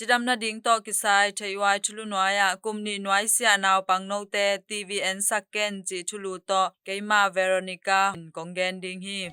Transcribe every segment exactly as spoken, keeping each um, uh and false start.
Cidam nading tawh kisai theihhuai thulu nuai-ah kum nih nuaisiah naupang note TV ensak ken cih thulu tawh keima Veronica in kong gen ding hi.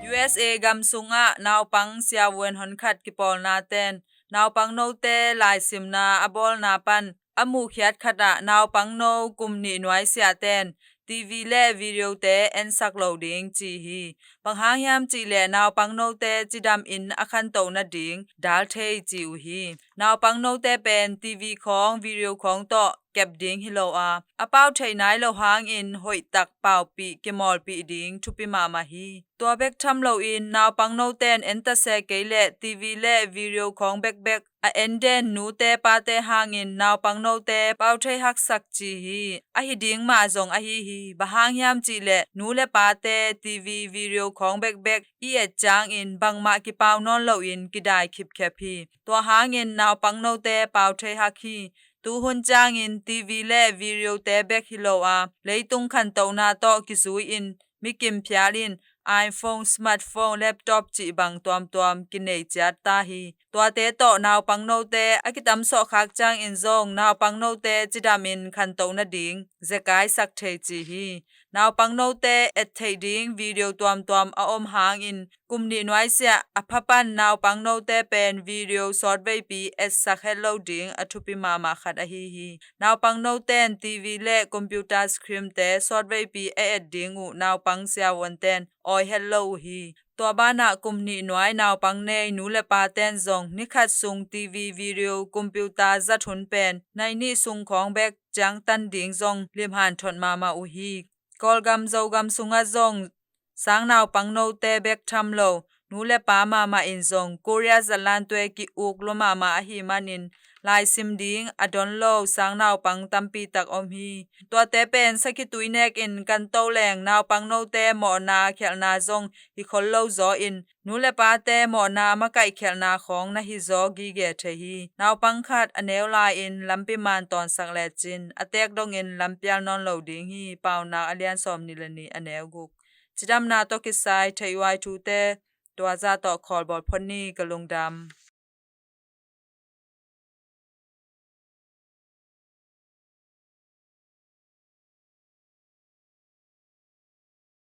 U S A gam sungah naupang siavuan honkhat kipawlna ten naupang note laisimna a bawlna pan a muhkhiat khatah naupang no kum nih nuaisiah ten TV le video te ensak lo ding ci hi. Bang hang hiam cihleh naupang note cidam in a khantoh nading dal thei ci uh hi. Naupang note pen TV khawng video khawng tawh kep ding hi lo a, a pau theih nai lo hangin hoihtak paupih kimawlpih ding thupi mahmah hi. Tua bek tham loin naupang note en enta se kei leh TV le video khawng bekbek a en den nute pate hangin naupang note pau thei haksak ci hi. Ahi ding mah zong ahi hi. Bang hang hiam cihleh nu le pate TV video khawng bekbek i et ciangin bangmah kipau nawn loin kidai khipkhep hi. Tua hangin naupang note pau thei hak hi. Tuhun ciangin TV le video te bek hi lo a, leitung khantohna tawh kizui in mi kimphial in iPhone, smartphone, laptop cih bang tuamtuam kinei ciat ta hi. Tuate tawh naupang note a kitamsawh khak ciangin zong naupang note cidam in khantoh nading zekaisak thei ci hi. Naupang note et theih ding video tuamtuam a om hangin kum nih nuaisiah a pha pan naupang note pen video sawtveipi etsak het lo ding a thupi mahmah khat ahi hi. Naupang note in TV le computer screen te sawtveipi a et ding uh naupang siavuan ten awi het lo uh hi. Tua banah kum nih nuai naupang nei nu le pa ten zong nikhat sung TV, video, computer zat hun pen nai nih sung khawng bek ciangtan ding zong limhan thot mahmah uh hi. Kawlgam Zogam sungah zong sang naupang note bek tham lo nu le pa mahmah in zong Korea zalantue ki-uk lua mahmah ahih manin laisim ding a don lo sang naupang tampi tak om hi. Tuate pen sakhi tui nekin kan to leng naupang note mawhna khialhna zong hi khol lo zaw in nu le pate mawhna makaih khialhna khawng na hi zaw gige thei hi. Naupang khat a neu lai-in lampi man tawnsak lecin a teek dongin lampial nawn lo ding hi. Paunak a lian sawm nih le nih a neu guk. Cidamna tawh kisai theihhuai thute tua zah tawh khawlbawl phot ni. Ka lungdam.